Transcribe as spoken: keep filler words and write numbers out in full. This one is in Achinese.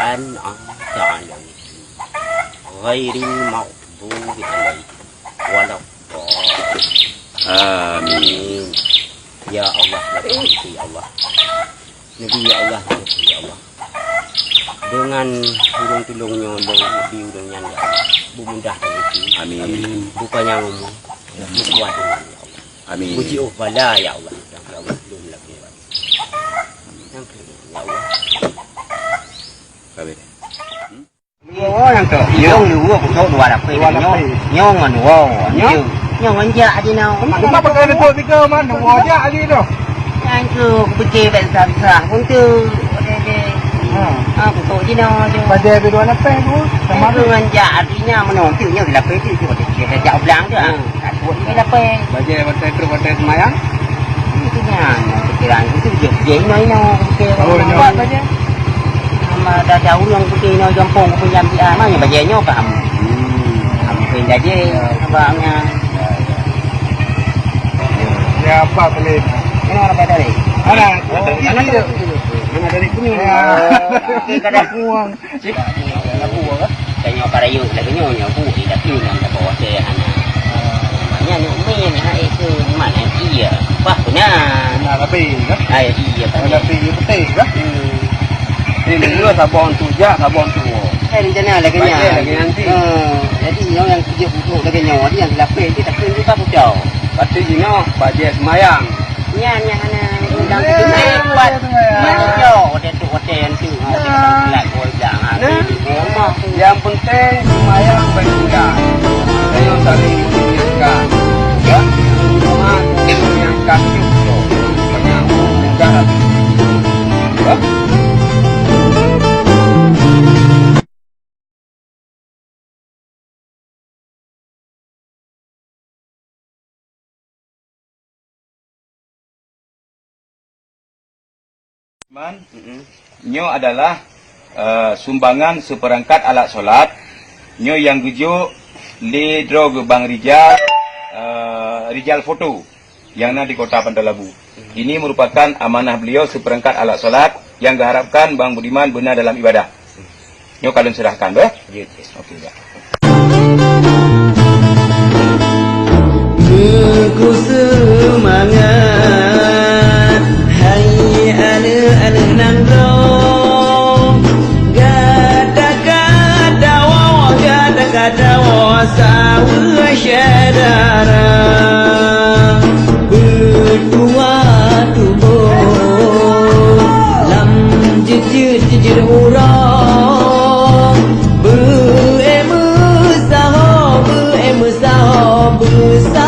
An'amta 'alaihim, ghairil maghdubi 'alaihim waladdallin. Amin. Ya Allah, ya Tuhan, ya Allah. Nabi, ya Allah, ya Tuhan, ya Allah. Dengan ureueng tulông nyoe lôn, Nabi, ureueng nyan, ya Allah. Beumudah rezeki. Amin. Bupanyang umu. Beukuat iman, ya Allah. Amin. Beujiôh bala, ya Allah. Ya Allah, lôn lagèe. Ya Allah. Ka beda. Hmm? Nyoe nyang tu. Nyoe dua puluh dua lapis. Dua lapis. Nyoe, nyoe ngon dua. Nyoe? Nyoe ngon jak jinoe. Kenapa pakai datuk tiga man? Dua jak lagi tu. Nyang tu, kupikir bèk susah-susah pun tu. Ha. Ha, pokok jinoe tu. Bajèe dua lapis tu. Sama tu. Ngon jak artinya meunoe tu, nyoe lapis tu, tu ada jak blang tu. Ha. Takut ni lapis. Bajèe bantai trok bantai seumayang. Itu nyan, pikiran itu je, je ino-ino, pikiran. Oh, ino. Buat bajèe. Nama dah jauh yang putih ino, jompong pun jam dia, mana bajèe nyo paham. Hmm. Paham pun jadi, abangnya. Ya, apa boleh? Ini orang dah dari. Mana? Oh, ini dia. Mana dari kuning? Ya. Okey, kadang. Kuang. Cit. Tanyoe ka rayeuk lagèe nyoe, nyoe bu, eh, tapi nyang dapat watèe hana. Maknanya aneuk mè nyan hai keu mana iya. Bah beuna. Beuna tapi, kan? Hai, iya, tapi. Tapi iya beutôi, kan? Hmm. Ini dulu sabon tu jak, sabon tu. Eh, rencana lagèe nyan. Lagèe nanti. Hmm. Jadi nyoe nyang tujuh puluh lagèe nyoe, jadi nyang dilapeh tu tapi buka putau. Pasti jinoe bajèe seumayang. Nyan nyang hana undang keuteumé buat manusia watèe tu, watèe nyan tu. Ha, watèe kadang telat, oh, jangan. Nah, yang penting seumayang baik enggak. Ayo saling mengingatkan. Ya, semua mengingatkan itu. Tengah mengingatkan. Ya. Man, mm-mm, nyoe adalah, eh, sumbangan seperangkat alat solat. Nyoe nyang geujok lé droe geuh Bang Rijal, eh, Rijal Foto. Nyang na di Kota Pantai Labu. Ini merupakan amanah beliau seperangkat alat solat yang geuharapkan Bang Budiman beuna dalam ibadah. Nyoe ka lôn serahkan, beh? Jeuet, jeuet. Okey, ya. Meuku seumangat, hai aneuk-aneuk nanggroe, gata ka dawa, gata ka dawa saweue syedara. Beutuha tuboh lam jeuet-jeuet uroe, beu-e meusaho, beu-e meusaho, beusa